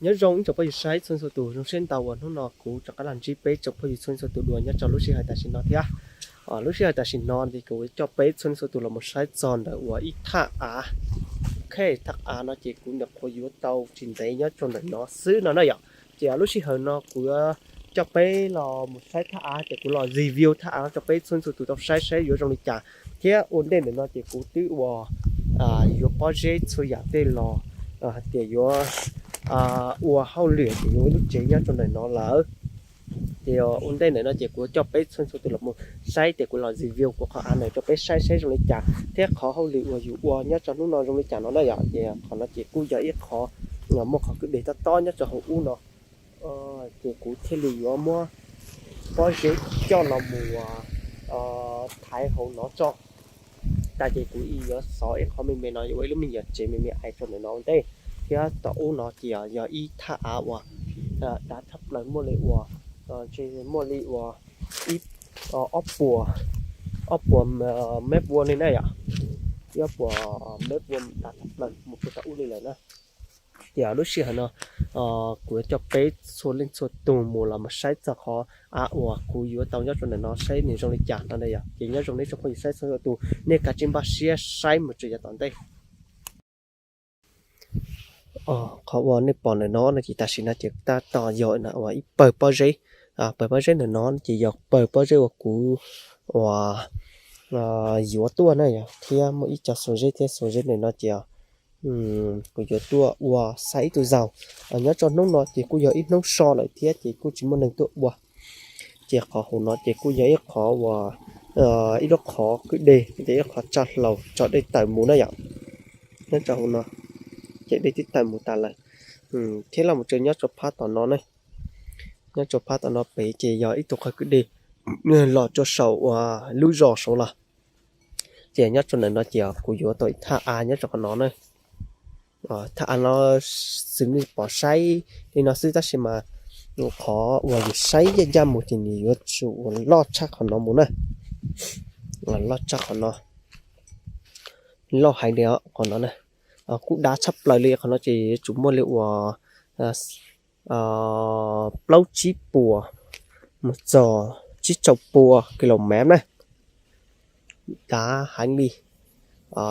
Nyob zoo ib tsoom phooj ywg saib txhua txhua tus, zoo siab ntau uas hnub no kuv rov qab los ntsib peb tsoom phooj ywg txhua txhua tus dua nyob rau lub sij hawm tam sim no thiab. Lub sij hawm tam sim no ces kuv coj peb txhua txhua tus los mus saib txog ntawm uas ib thaj av. Ok, thaj av no ces kuv nyuam qhuav yuav tau tsis ntev nyob rau ntawm no xwb no na yom. Ces lub sij hawm no kuv yuav coj peb los mus saib thaj av, ces kuv los review thaj av rau peb txhua txhua tus tau saib saib yuav zoo li cas. Thiab ua ntej ntawm no ces kuv twb ua yuav pob zeb txhua yam tej los hais tias yuav ua hauj lwm ces yuav ua lub tsev nyob rau ntawm no lawm. Ces ua ntej ntawm no ces kuv coj peb txhua txhua tus los mus saib ces kuv los review kuv qhov av ntawm rau peb saib saib zoo li cas thiab qhov hauj lwm uas yus ua nyob rau hnub no zoo li cas no na yom. Ces qhov no ces kuj yog ib qhov muaj qhov kwj deg tob tob nyob rau hauv ub no. Ces kuv thiaj li yuav muab pob zeb coj los mus thaiv hauv no tso. Tas ces kuv yuav xov ib qhov me me no yuav ua ib lub me nyuam tsev me me ais rau ntawm no ua ntej. Thiab tom ub no ces yog ib thaj av uas dav tshaj plaws, muaj li uas, ntshe muaj li uas ib, ob puas, ob puas mev vuam li na yom. Ib ob puas mev vuam dav tshaj plaws mus rau tom ub li lawm na. Ces lub sij hawm no kuv yuav coj peb txhua leej txhua tus mus los mus saib txog qhov av uas kuv yuav tau nyob rau ntawm no saib nws zoo li cas no na yom. Ces nyob zoo nej tsoom phooj ywg saib txhua txhua tus, nej kav tsij npaj siab saib mus txog yav tom ntej. Qhov uas nej pom ntawm no no ces tam sim no ces tab tom yog uas ib pawg pob zeb. Pawg pob zeb ntawm no ces yog pawg pob zeb uas kuv uas yuav tuaj na yom, thiab muaj ib co xuas zeb thiab, xuas zeb ntawm no ces kuv yuav tuaj ua xaiv ib tug zaug. Nyob rau hnub no ces kuj yog ib hnub so lawm thiab ces kuj tsis muaj neeg tuaj ua. Ces qhov hauv no ces kuj yog ib qhov uas ib lub qhov kwj deg, ces ib qhov tsa hlau tso dej tawm mus na yom. Nyob rau hauv no ces dej twb tawm mus tas lawm. Thiab los mus tsev nyob rau phab tom no ne, nyob rau phab tom no pem ces yog ib tug qhov kwj deg los rau saum uas lub zos saud los. Ces nyob rau ntawm no ces kuv yuav tau ib thaj av nyob rau qhov no na. Thaj av no xws nej pom saib li no xwb tab sis mas qhov uas yus saib ncaj ncaj mus ces nws yuav tsum uas loj tshaj qhov no mus na. Loj tshaj qhov no, loj heev li qhov no na. Kuj dav tshaj plaws li qhov no ces yuav tsum muaj li uas plaub tsib puas mus txog tsib rau pua kilomev na. Dav heev li,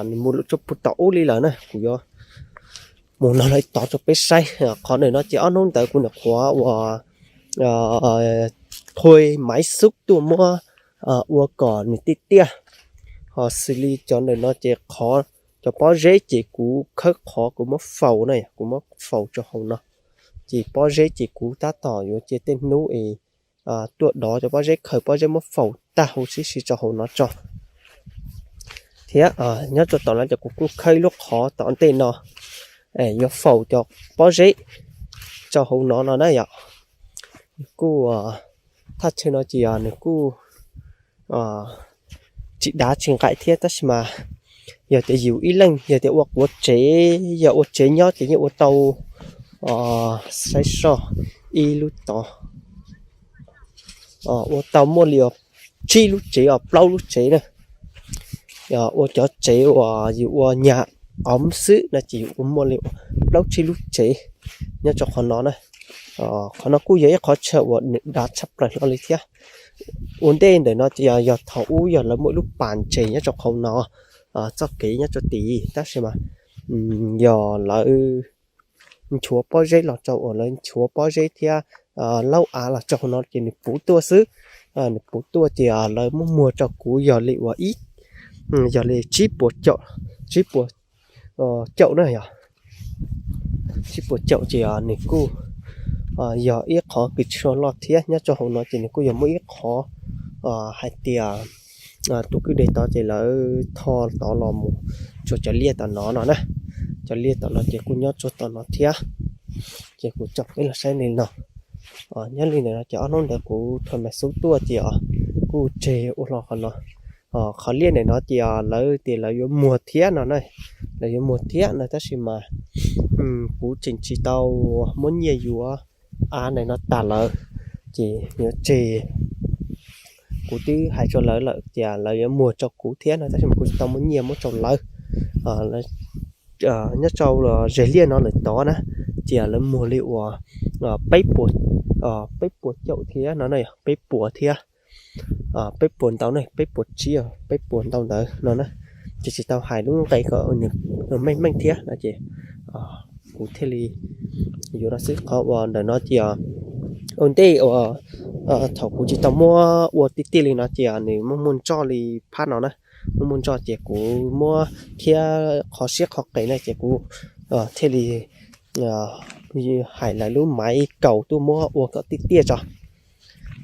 nws mus lawm rau puag tom ub li lawm na. Kuv yuav mus no los tod rau peb saib. Qhov ntawm no ces ob hnub ntawd kuv nyuam qhuav uas thuê maiv xub tuaj muab ua kom nws tiaj tiaj. Ho xws li cov ntawm no ces qhov cov pob zeb ces kuv khawb qhov kuv muab faus na, kuv muab faus rau hauv no. Ces pob zeb ces kuv tab tom yuav cia tej hnub es tuaj dov cov pob zeb, khaws pob zeb muab faus tag huv tib si rau hauv no tso. Thiab nyob rau tom no ces kuv kuj khawb ib lub qhov tom ntej no yuav faus cov pob zeb rau hauv no no na yom. Kuj thaj chaw no ces nws kuj tsis dav tsis nqaim thiab tab sis mas yog tias yus ib leeg yog tias ua quav tsev, yog ua tsev nyob ces yeej ua tau saib soj ib lub tod ua tau muaj li tsib lub tsev os plaub lub tsev na. Ua cov tsev uas yus ua nyag qauv xwb no ces yus ua muaj li plaub tsib lub tsev nyob rau qhov no na. Qhov no kuj yog ib qhov chaw uas nws dav tshaj plaws hlo li thiab. Ua ntej ntawm no ces yog thaum ub yog lawv muaj ib lub pas ntses nyob rau qhov no, txoj kev nyob rau tid tab sis mas yog lawv nchuav pob zeb los rau uas lawv nchuav pob zeb thiab laub av los rau hauv no ces nws puv tuaj xwb. Nws puv tuaj ces lawv muab muag rau kuv yog li uas ib, yog li tsib puas caum, tsib puas caum na yog tsib puas caum ces nws kuj yog ib qhov kws tsis loj thiab. Nyob rau hauv no ces nws kuj yog muaj ib qhov hais tias tus kwj deg tod ces lawv tho tod los mus tsuas cov liaj tom no no na. Cov liaj tom no ces kuj nyob tsuas tom no thiab. Ces kuv coj peb los saib li no. Nyob li ntawm no ces ob hnub ntawd kuv thuam mas xub tuaj ces kuj tseg ua hlo qhov no. Qhov liaj ntawm no ces lawv tias lawv yuav muag thiab no na. Lawv yuav muag thiab no tab sis mas kuv tseem tsis tau muab nyiaj yuav av ntawm no tas lawm ces yuav tseg. Kuv twb hais rau lawv lawm tias lawv yuav muag rau kuv thiab no tab sis mas kuv tsis tau muab nyiaj muab rau lawv. Nyob rau ze liaj no lawm tod na, ces lawv muag li uas peb puas, peb puas caum thiab no na, peb puas thiab, peb puas ntau ne, peb puas tsib, peb puas ntau ntawd no na. Ces tsis tau hais lub nqe kom nws meej meej thiab no ces kuv thiaj li yuav no xwb. Qhov uas ntawm no ces ua ntej uas thaum kuv tsis tau muab ua tiag tiag li no ces nws muaj muaj ntsoj li phab no na, muaj muaj ntsoj ces kuv muab thiab qhov siab qhov qis na ces kuv thiaj li hais lawv lub maiv kaus tuaj muab ua kom tiaj tiaj tso.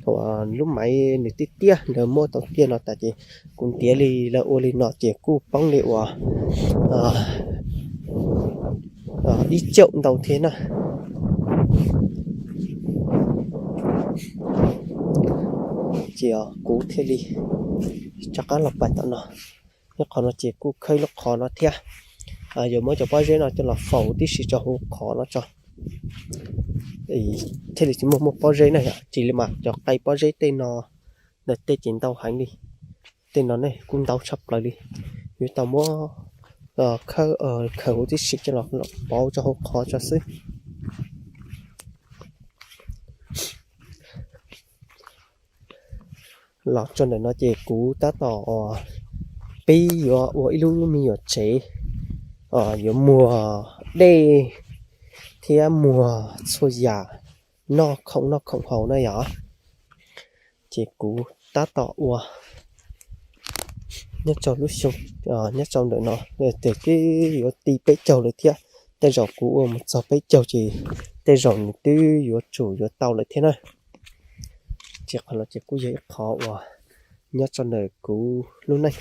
Thaum lub maiv nws tiaj tiaj, lawv muab tau tiaj no tas ces kuv ntiav li lawv ua li no ces kuj poob li uas ib caum ntau thiab na. Ces kuv thiaj li rov qab los pais tom no. Nyob qhov no ces kuj khawb lub qhov no thiab, yuav muab cov pob zeb no coj los faus tib si rau hauv qhov no tso. Thiaj li tsis muaj muaj pob zeb na yom, tsis li mas cov qe pob zeb tej no ntawm tej ces ntau heev li. Tej no ne kuj ntau tshaj plaws li. Yuav tau muab khawb khaws huv tib si coj los pauv rau hauv qhov tso xwb. Los txog ntawm no ces kuv tab tom pib yuav ua ib lub me nyuam tsev, yuav muag dej thiab muag txhua yam noj khoom noj khoom haus na yom. Ces kuv tab tom ua nyob rau lub xyoo, nyob rau ntawm no ces twb yuav ti peb caug lawm thiab. Tej zaum kuv ua mus txog peb caug ces tej zaum nws twb yuav tsum yuav tau lawm thiab na. Ces qhov no ces kuj yog ib qhov uas nyob rau ntawm kuv lub neej.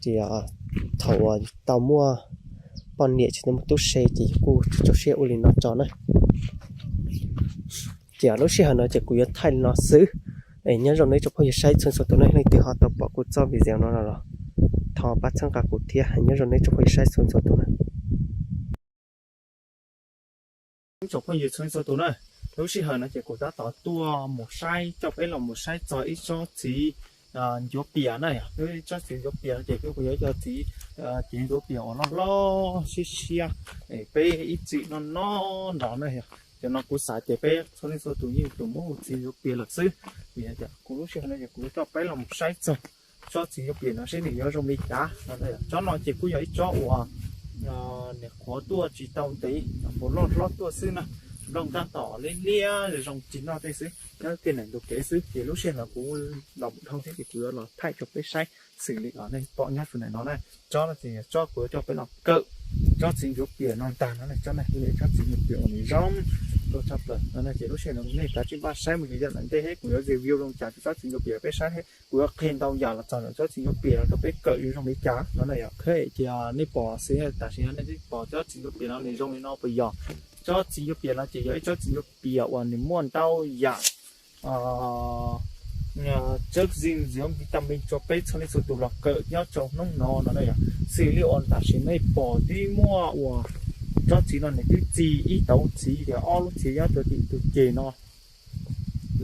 Ces thaum uas tau muaj poj niam ces tau muaj tub se ces kuj tsis txaus siab ua li no tso na. Ces lub sij hawm no ces kuv yuav thaij li no xwb. Es nyob zoo nej tsoom phooj ywg saib txhua txhua tus na, leej twg ho tau pom kuv txoj video no los thov pab txhawb nqa kuv thiab. Nyob zoo nej tsoom phooj ywg saib txhua txhua tus na. Tsoom phooj ywg txhua txhua tus na, lub sij hawm no ces kuv tab tom tuaj mus saib, coj peb los mus saib txog ib tsob txiv ncuav pias na. Ib tsob txiv ncuav pias no ces kuv yuav cov txiv, txiv ncuav pias uas loj loj siab siab, peb ib txwm noj noj nrog na. Cov no kuv xav tias peb txhua leej txhua tus yeej tus muab hu txiv ncuav pias lawm xwb. Vim tias kuv lub sij hawm no ces kuv coj peb los mus saib txog tsob txiv ncuav pias no seb nws yuav zoo li cas no. Tsob no ces kuj yog ib tsob uas nws qhuav tuaj tsis tau ntev, qhuav loj hlob tuaj xwb na. Nplooj tab tom liab liab zoo tsis noj tej xwb, nyob kiag ntawm ntug kev xwb. Ces lub sij hawm no kuv los mus dhau thiab ces kuv yuav los thaij rau peb saib xws li nej pom nyob rau ntawm no na. Tsob no ces tsob kuv yuav coj peb los kawm tsob txiv ncuav pias no ntag no. Tsob no yog tsob txiv ncuav pias uas nws zoo nkauj tshaj plaws no. Ces lub sij hawm no nej kav tsij npaj saib mus yog ntawm ntej thiab kuv yuav review zoo cas rau tsob txiv ncuav pias rau peb saib thiab kuv yuav qhia ntau yam los txog ntawm tsob txiv ncuav pias no rau peb kawm yuav zoo li cas no na yom. Ces nej pom xwb, tam sim no nej twb pom tsob txiv ncuav pias no nws zoo li no puas yog? Tsob txiv ncuav pias no ces yog ib tsob txiv ncuav pias uas nws muaj ntau yam txawb zis ntxiv vitamin rau peb txhua leej txhua tus los kawm nyob rau hnub no no na yom. Xws li uas tam sim nej pom twb muaj uas tsob txiv no nws twb txi ib tauv txiv, ob lub txiv nyob rau tim tus ceg no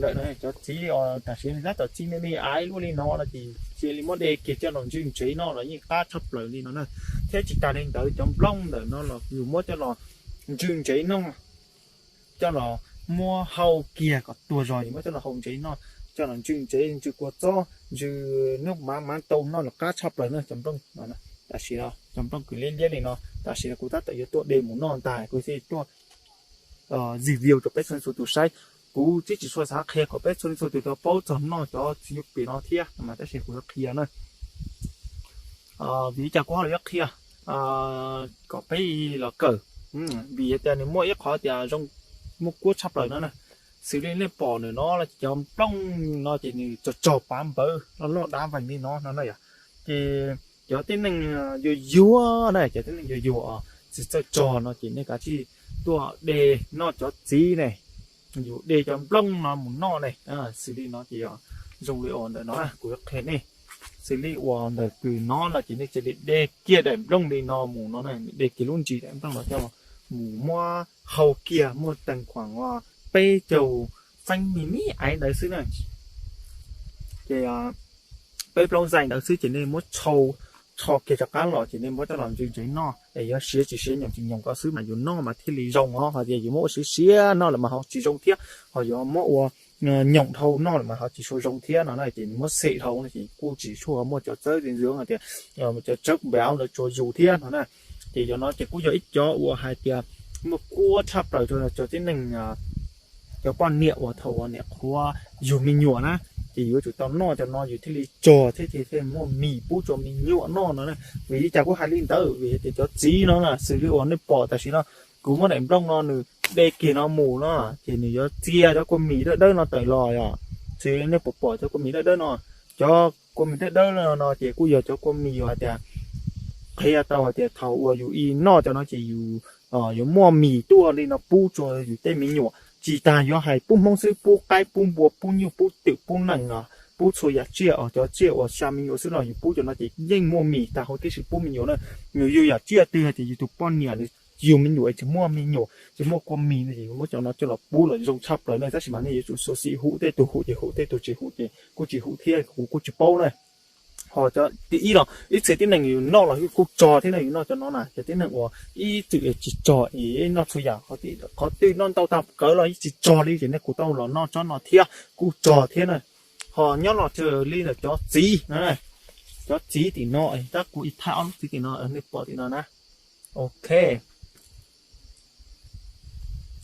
lawm no. Cov txiv tam sim no tab tom txi me me aiv luaj li no no ces cia li muab de kiag coj los ntswj ntsev noj los yeej qab tshaj plaws li no na. Thiab tsis tas li ntawd cov nplooj ntawm no los yus muab coj los ntswj ntsev noj, coj los muab hau kiag kom tuag zog yus muab coj los hau ntsev noj, coj los ntswj ntsev ntswj kua txob ntswj nub mav mav tau noj los qab tshaj plaws na cov nplooj. Tam sim no cov nplooj kws liab liab li no tam sim no kuv tab tom yuav tuaj de mus noj ntag, kuv thiaj tuaj review rau peb txhua leej txhua tus saib. Kuv twb tsis tshua xav qhia kom peb txhua leej txhua tus tau paub txog noj cov txiv ncuav pias no thiab mas tab sis kuv yuav qhia na. Vim li cas kuv ho los yuav qhia kom peb los kawm? Vim tias nws muaj ib qhov tias zoo, muaj kuab tshaj plaws no na. Xws li nej pom ntawm no los cov nplooj no ces nws tsog tsog pav npawv loj loj dav vees li no no na yom. Ces cov tib neeg yuag yuag na, cov tib neeg yuag yuag tsis txawj tsog no ces nej kav tsij tuaj de noj cov txiv ne, yus de cov nplooj no mus noj ne. Xws li no ces zoo li uas ntawm no kuv yuav qhia nej. Xws li uas ntawm kws no no ces nej cia li de kiag daim nplooj li no mus no, de kiag lub ntsis daim nplooj no coj mus muab hau kiag, muaj tees khuam peb caug feeb me me aiv ntawd xwb na. Ces peb plaub zais ntawd xwb ces nej muab tshau tho kiag rov qab los ces nej muab coj los ntse ntsev noj es yuav siav tsis siav nyoos tsis nyoos ko xwb mas yus noj mas thiaj li zoo os. Hos tias yus muab ua siav siav noj lawm mas ho tsis zoo thiab, ho yuav muab ua nyoos dhau noj lawm mas ho tsis tshua zoo thiab no na. Ces nws muab xem dhau no ces kuj tsis tshua muaj cov txawb ntxwv hais tias cov tsawb npav ntawd tsuas yus thiab no na. Ces yog no ces kuj yog ib cov uas hais tias muaj kuab tshaj plaws rau cov tib neeg, cov poj niam uas thaum uas niam qhuav yug me nyuam na, ces yuav tsum tau noj cov no yus thiaj li tsog thiab ces thiaj muaj mis pub rau me nyuam noj no na. Vim li cas kuv hais li ntawd? Vim hais tias cov txiv no na, xws li uas nej pom tam sim no kuv muab daim nplooj no nws de kiag no mus no, ces nws yuav txia cov kua mis dawb dawb no tawm los yom. Xws li nej pom pom cov kua mis dawb dawb no, cov kua mis dawb dawb no ces kuj yog cov kua mis uas hais tias qhia tau hais tias thaum uas yus ib noj cov no ces yus yuav muaj mis tuaj li no pub rau yus tej me nyuam. Tsis tas yuav hais pub Hmoob xwb, pub qaib, pub npua, pub nyuj, pub twm, pub nees, pub txhua yam tsiaj, cov tsiaj uas xa me nyuam xwb los yus pub cov no ces yeej muaj mis tag huv tib si pub me nyuam na. Nws yog yam tsiaj twg hais tias yus tus poj niam nws yug me nyuam tsis muaj me nyuam tsis muaj kua mis no ces muab cov no coj los pub los zoo tshaj plaws na. Tab sis mas nej yuav tsum xyuam xim hu, tej tug hu ces hu, tej tug tsis hu ces kuj tsis hu thiab, kuv kuj tsis paub na. Ho cov tib ib los ib txhia tib neeg yus noj los kuj tsog thiab na, yus noj cov no na, cov tib neeg uas ib txwm tsis tsog es noj txhua yam, qhov twg noj ntau tag kawg los yeej tsis tsog li ces nej kuj tau los noj tsob no thiab kuj tsog thiab na. Ho nyob los raws li ntawm cov txiv no, cov txiv tim no, tab kuv ib thaij ob lub txiv tim no nej pom tim no na. Ok.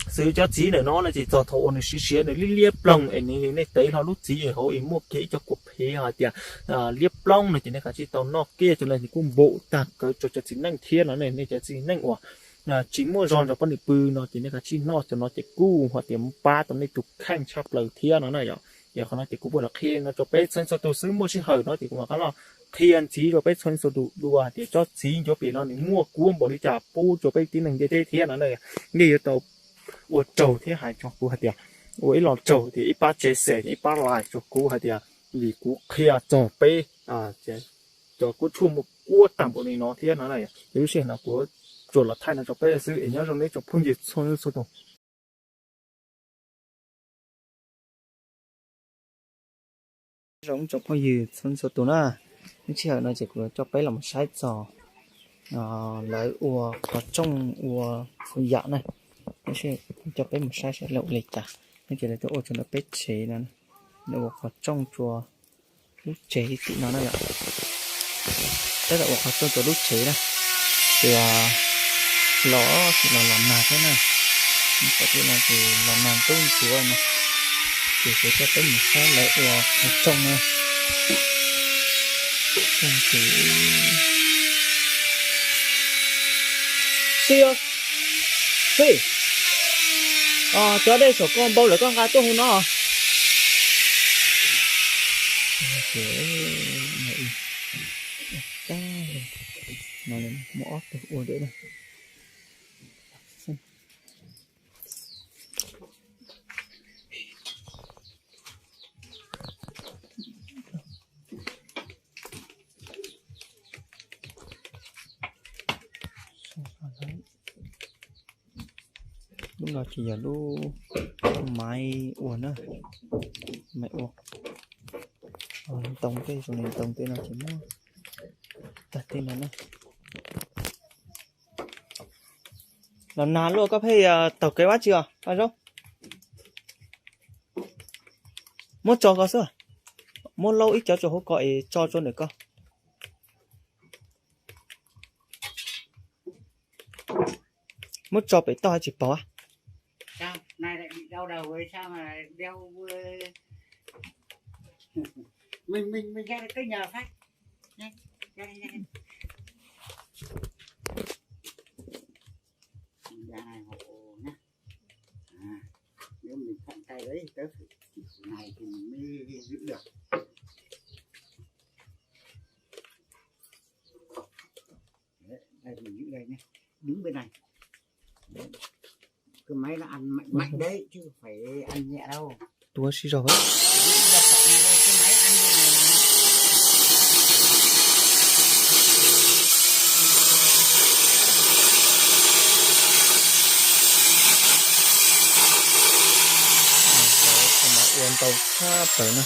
Xws cov txiv ntawm no no ces txog thaum uas nws siav siav nws liab liab ploog es nws nej tev hlo lub txiv es hauv es muaj kiag ib co kua phev hais tias liab ploog no ces nej kav tsij tau noj kiag cov no ces kuj npaum tag kawg rau cov txiv neej thiab no ne. Nej cov txiv neej uas tsis muaj zog nrog poj niam pw no ces nej kav tsij noj cov no ces kuj hais tias pab tau nej tus kheej tshaj plaws thiab no na yom. Ces qhov no ces kuv puas los qhia no rau peb txhua txhua tus xwb, muaj sij hawm no ces kuv mam qab los qhia ntxiv rau peb txhua txhua tus dua hais tias tsob txiv ncuav pem no nws muaj kuab npaum li cas pub rau peb tib neeg ntiaj teb thiab no na. Nej yuav tau ua raug thiab hais rau kuv hais tias ua ib lo raug tias ib pab tsev xem ib pab like rau kuv hais tias vim kuv qhia txog peb cov kuab tshuaj muaj kuab tag npaum li no thiab no na. Ces lub sij hawm no kuv tsuas los thaij no rau peb xwb es nyob zoo nej tsoom phooj ywg txhua txhua tus. Zoo tsoom phooj ywg txhua txhua tus na, lub sij hawm no ces kuv coj peb los mus saib txog lawv ua qhov rooj ua txhua yam na. Lub sij hawm coj peb mus saib saib lawv ua li cas, no ces lawv tuaj ua txog ntawm peb tsev no, lawv ua qhov rooj rua lub tsev tim no na yom. Tab tom ua qhov rooj rua lub tsev na, ces los tsis los los nag thiab na. Qhov tim no ces los nag ntuj ntsuav no, ces kuv coj peb mus saib lawv ua qhov rooj na. Xwb, xwb, cov dej saum ko npau lawm koj nqa tuaj hu no. Muaj ob tug ua ntawm na. Lub no ces yog lub maiv ua na, maiv ua ntoo tej, zoo li ntoo tej no ces muab tag tej no na. Los nag luaj koj pheej taug kev ua dab tsi os Paj Zaub? Muab tso ko xwb, muab laub ib co rau hauv ko es tso rau ntawm ko. Muab tso pem toj tsis paub. Nếu mình thuận tay đấy, tớ phải chỉ số này thì mình mới giữ được. Đấy, đây mình giữ đây nhé. Đứng bên này. Đấy. Cái máy nó ăn mạnh mạnh đấy chứ không phải ăn nhẹ đâu. Tua si zog. Cái máy ăn bên này là Ua ntau tshaj plaws na.